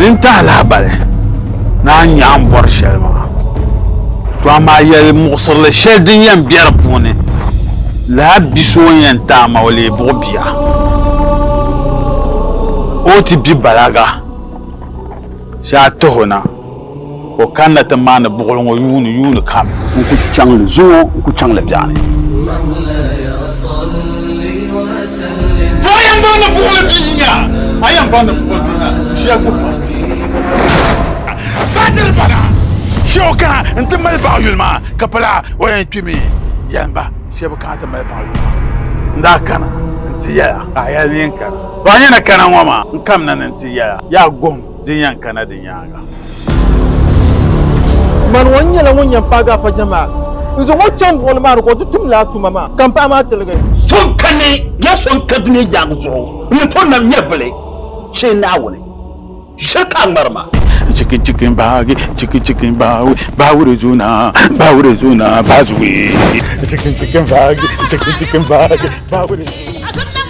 Ni n tahi lahabali ni a ni nya a ni bɔri shɛli maa, to amaa yɛli muɣisirili shɛli din yɛn be di puuni lala bi so o ni yɛn ti a ma o leei buɣ bia, o ti bi balaga shee a tih o na ka o kanna ti maani buɣili ŋɔ yuuni yuuni kam. N ku chaŋ li zuŋɔ, n ku chaŋ li biɛɣuni. To a yɛn baŋ ni buɣili bia n-nyɛ a, a yɛn baŋ ni buɣili bia n-nyɛ a, ʒiya guhi ma. Badiri bana, shee o kana nti mali baɣa yuli maa, ka pala o yɛn kpimi yɛn ba shee bi kana ti mali baɣa yuli maa. N daa kana nti yɛla ka a yɛli ni n kana. To a nyɛ ni kana ŋɔ maa, n kamina ni nti yɛla yaa guhim din yɛn kana di nyaaŋa. Mani ŋɔ n-nyɛla ŋun yɛn paagi a fa jɛma n-zaŋ o chaŋ buɣili maa ni ka o ti tum lala tuma maa, ka m paɣa maa tiligi. So n-kani ya so n-ka dunia yaagi zuɣu n-ni tooi nam nyɛvili shee Naawuni shiri ka a ŋmari ma. Chicken chicken baagi, chicken chicken baawi, baawuri zuna, baawuri zuna, baazuwi. Chicken chicken baagi, chicken chicken baagi, baawuri zuna.